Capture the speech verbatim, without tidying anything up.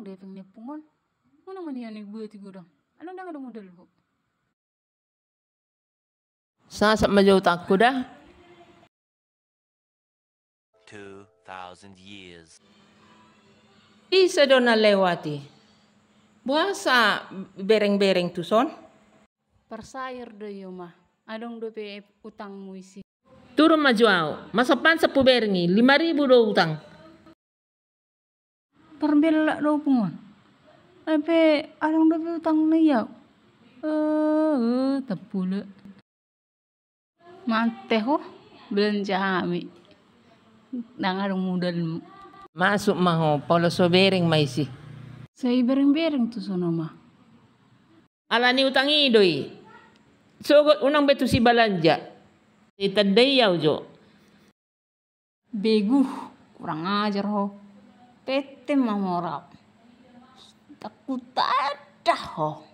Depeng ni punguan. Mana mania ni buat di gudang. Anu ndang ada modal ho. Sahat ma jo utangku da. Two thousand years. Ise do na lewat i? Boasa bereng-bereng tuson? Parsair do i, Oma. Adong dope utangmu isi. Turun ma jo au. Masapan sapu bereng i, lima ribu do utang. Parbella do punguan. Ai pe adong dope utang na i au. Eh, eh, tampule. Mate ho, belanja hami. Ndang adong modalmu. Masuk ma ho, paula so bereng ma isi. Sai bereng-bereng tuson, Oma. Ala ni utang i do i. Sogot unang be tusi balanja. Ditandai au jo. Begu, kurang ajar ho. Pete ma mora. Takut ada ho.